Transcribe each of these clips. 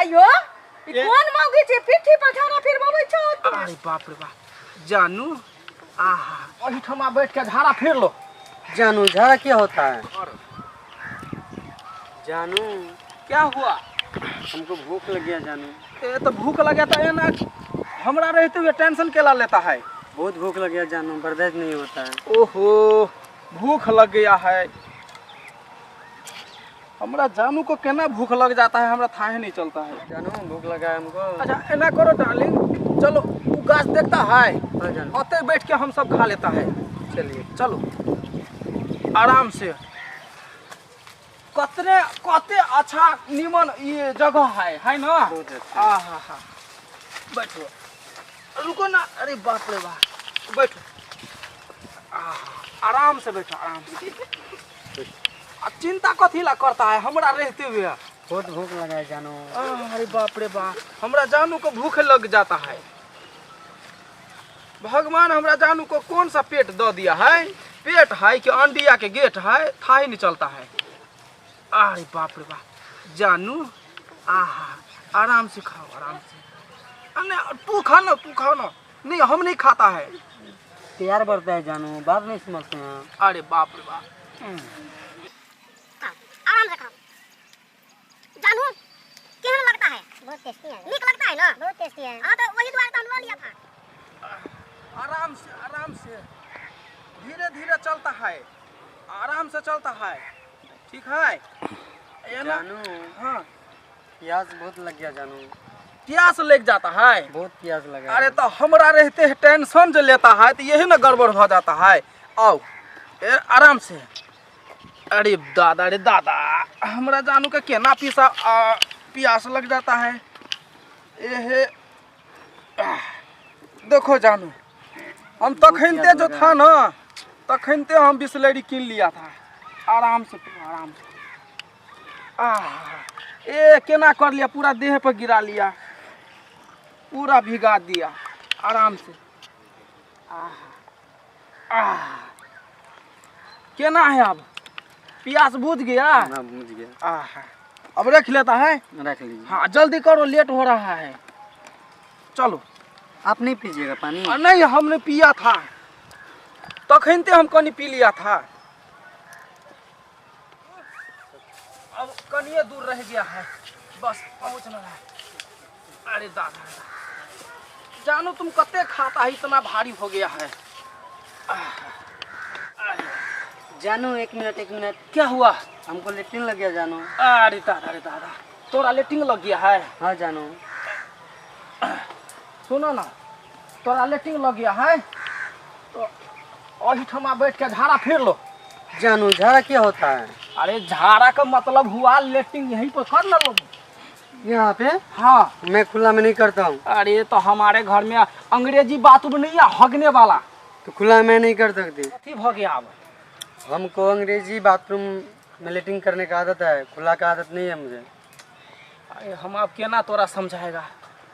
आइयो ई कोन मौगी छै पीठी पर झाड़ा फिरबाबै छौ? अरे बाप रे बाप, जानू आहा ओहिठमा बैठ के झाड़ा फिर लो। जानू झाड़ा क्या होता है? जानू क्या हुआ? हमको भूख लग गया जानू। ए तो भूख लग गया तो एना हमरा रहते हुए टेंशन केला लेता है? बहुत भूख लग गया जानू, बर्दाश्त नहीं होता है। ओहो भूख लग गया है हमरा जानू को, केना भूख लग जाता है हमरा थाहे नहीं चलता है। जानू भूख लगा है हमको। अच्छा एना करो डार्लिंग, चलो वो गाछ देखता है, हाँ जानू ओते बैठ के हम सब खा लेता है। चलिए चलो आराम से। कतने कते अच्छा नीमन ये जगह है ना? बहुत अच्छा। आहा हा बैठो, रुको ना, अरे बाप रे बाप, बैठो आहा, आराम से बैठो आराम से। चिंता कथी ला करता है हमरा रहते हुए? बहुत भूख लगा है जानू। अरे बाप रे बाप, हमरा जानू को भूख लग जाता है। भगवान हमरा जानू को कौन सा पेट दो दिया है? पेट है कि अंडिया के गेट है, था ही नहीं चलता है। अरे बाप रे बाप जानू आहा आराम से खाओ आराम से। अरे तू खा ना, तू खाओ ना। नहीं हम नहीं खाता है। प्यार बढ़ता है जानू, बात नहीं समझते हैं। अरे बाप रे बाप आराम से खाओ। जानू केहन लगता है? बहुत टेस्टी है। नीक लगता है ना? बहुत टेस्टी है। हाँ तो वही द्वारा तो हम लो लिया था। आराम से आराम से, धीरे धीरे चलता है, आराम से चलता है, ठीक है ये ना? जानू हाँ प्यास बहुत लग गया जानू। प्यास लग जाता है? बहुत प्यास लगा। अरे तो हमरा रहते हैं टेंशन जो लेता है तो यही ना गड़बड़ हो जाता है। आओ आराम से। अरे दादा अरे दादा, हमरा जानू के केना पीसा प्यास लग जाता है। एहे देखो जानू, हम तखनते जो था ना तखनते हम बिसलेरी किन लिया था। आराम से आराम से। आह ए केना कर लिया, पूरा देह पर गिरा लिया, पूरा भिगा दिया। आराम से। आह आह केना है अब? प्यास बुझ गया? हाँ बुझ गया। आह अब रख लेता है? रख लीजिए। हाँ जल्दी करो, लेट हो रहा है। चलो आप नहीं पीजिएगा पानी? नहीं हमने पिया था तखनते हम कनी पी लिया था। अब कनिए दूर रह गया है, बस पहुँचना है। अरे दादा जानू तुम कते खाता है, इतना भारी हो गया है। जानू एक मिनट एक मिनट। क्या हुआ? हमको लेटरिन लग गया जानू। अरे दादा अरे दादा, तोरा लेटरिन लग गया है? हाँ जानू। सुनो ना, तोरा लेटरिन लग गया है तो ओहिठमा बैठ के झाड़ा फिर लो। जानू झाड़ा क्या होता है? अरे झाड़ा का मतलब हुआ लेटरिन यहीं पर कर ना लो। यहाँ पे? हाँ मैं खुला में नहीं करता हूँ। अरे तो हमारे घर में अंग्रेजी बाथरूम नहीं है हगने वाला, तो खुला में नहीं कर सकती। अथी भ गया अब हमको अंग्रेजी बाथरूम में लेटरिन करने का आदत है, खुला का आदत नहीं है मुझे। अरे हम आप केना तोरा समझाएगा,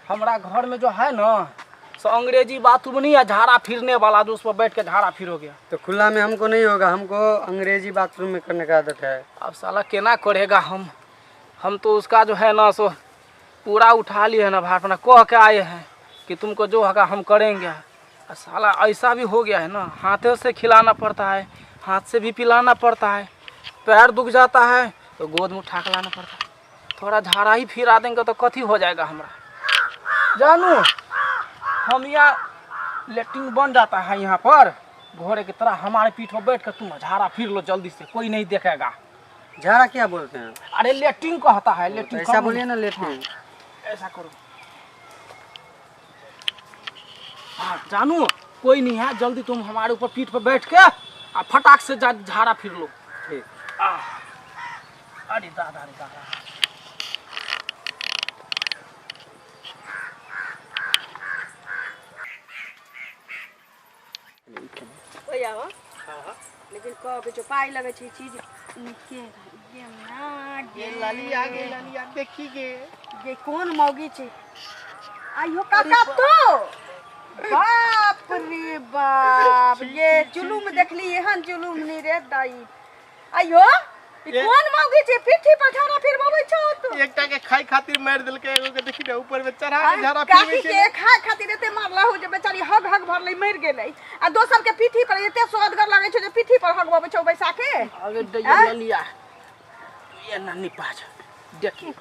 हमारा घर में जो है ना सो अंग्रेजी बाथरूम नहीं है झाड़ा फिरने वाला, जो उस पर बैठ के झाड़ा फिरोगे। तो खुला में हमको नहीं होगा, हमको अंग्रेजी बाथरूम में करने का आदत है। अब साला केना करेगा हम तो उसका जो है ना सो पूरा उठा लिए है ना भार, अपना कह के आए हैं कि तुमको जो होगा हम करेंगे। साला ऐसा भी हो गया है ना, हाथों से खिलाना पड़ता है, हाथ से भी पिलाना पड़ता है, पैर दुख जाता है तो गोद में उठा के लाना पड़ता है। थोड़ा झाड़ा ही फिरा देंगे तो कथी हो जाएगा हमारा। जानू हम यहाँ लेटरिन बन जाता है यहाँ पर घोड़े की तरह, हमारे पीठ पर बैठ कर तुम झाड़ा फिर लो जल्दी से, कोई नहीं देखेगा। झाड़ा क्या बोलते हैं? अरे लेटरिन कहता है, लेटरिन ऐसा बोलिए ना, लेटरिन। हाँ, ऐसा करो। हाँ जानू कोई नहीं है, जल्दी तुम हमारे ऊपर पीठ पर बैठ के आ फटाक से झाड़ा फिर लो। ठीक। अरे दादा अरे दादा, लेकिन कह जो पाई लगे छै चीज निके गे ना गे ललिया गे ललिया देखी गे गे कोन मौगी छै। आइयो काका तो बाप रे बाप, ये जुलूम देखली एहन जुलूम नहीं रे दाई। आइयो कोन मौगी छै पीठी पर झाड़ा फिरबाबै छौ तू? एकटा के खाय खातिर मारि देलकै, एगो के देखी ने ऊपर में चढ़ा के झाड़ा काकी फिरबै के छै। खाय खातिर एते मारलहु जे बेचारी हग हग भरलै मरि गेलै, आ दोसर के पीठी पर एते स्वादगर लगै छौ जे पीठी पर हगबाबै छौ बैसा के। अगे दैया ललिया ये ना नहीं पाछ। देखी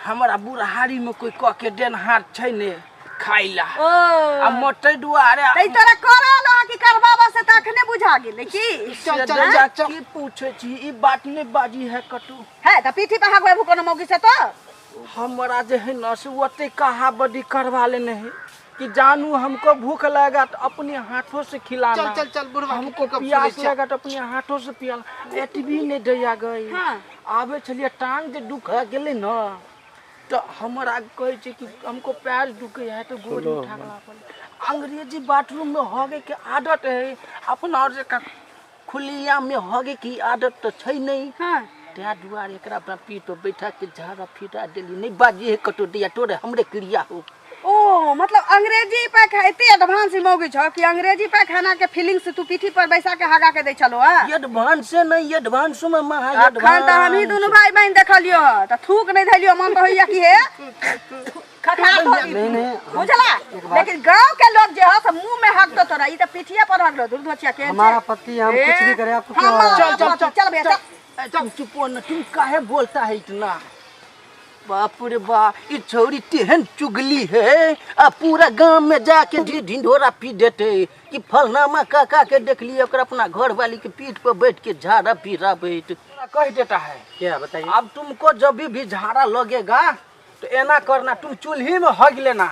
हमरा बुढ़ारी में कोई कह के देनहार छै ने खाइला ओ आ मोटे दुआरे तै तोरा करल ह कि करबाबा से त अखने बुझा गेलै की? चल चल चल की पूछे छी, ई बात नहीं बाजी है कटू। है त पीठी पर हगबेबू कोनो मौगी से तो? हमरा जे है न से ओते कहा बदी करवा लेने है कि जानू हमको भूख लगा तो अपने हाथों से खिलाना, चल चल चल बुढ़वा हमको प्यास लगा तो अपने हाथों से पियाला। एतबी नहीं दैया गई। हाँ। आबे छलिए टांग जे दुखा गेलै न तो हमरा कहै छै कि हमको पैर दुखे है तो गोड़ उठा के लाबल। अंग्रेजी बाथरूम में हगे के आदत है अपना, और जे खुलिया में हगे की आदत तो छै नहीं। हाँ। तै दुआरे एकरा अपना पीठ पर बैठा के झाड़ा फिरा देली। नहीं बाजी है कटो दिया तोरे हमरे क्रिया हो। ओ मतलब अंग्रेजी पैखाना एते एडवांस मौगी छौ कि अंग्रेजी पैखाना के फीलिंग से तू पीठी पर बैसा के हगा के दै छलो। हां एडवांस नहीं, एडवांस में महा अखन त हमही दुनू भाई बहन देखलियो ह त थूक नहीं धैलियो, मन त होइया कि हे खखा नहीं नहीं बुझला। लेकिन गांव के लोग जे ह से मुंह में हगतो तोरा, ई त पीठिए पर हगलो दुर्धोचिया के। हमारा पति हम कुछ भी करे आपको क्या हो रहा है? चल चल चल चल भैया चल। तुम चुप हो न, तुम काहे बोलता है इतना? बाप रे बा, ई छौरी तेहन चुगली है आ पूरा गांव में जाके ढिंढोरा पी देते कि फलनामा काका के देख लिए ओकरा अपना घर वाली के पीठ पर बैठ के झाड़ा पीरा बैठ कह देता है। क्या बताइए? अब तुमको जब भी झाड़ा लगेगा तो ऐना करना, तुम चूल्ही में हग लेना,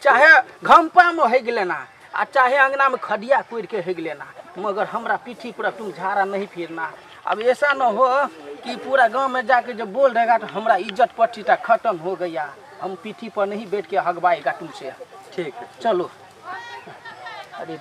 चाहे घम्पा में हग लेना, आ चाहे अंगना में खडिया कोड़ के हग लेना, मगर हमरा पीठी पर तुम झाड़ा नहीं फिरना। अब ऐसा न हो कि पूरा गांव में जाके जब बोल देगा तो हमरा इज्जत पट्टीटा खत्म हो गया, हम पीठी पर नहीं बैठ के हगवाएगा तुमसे। ठीक है चलो। अरे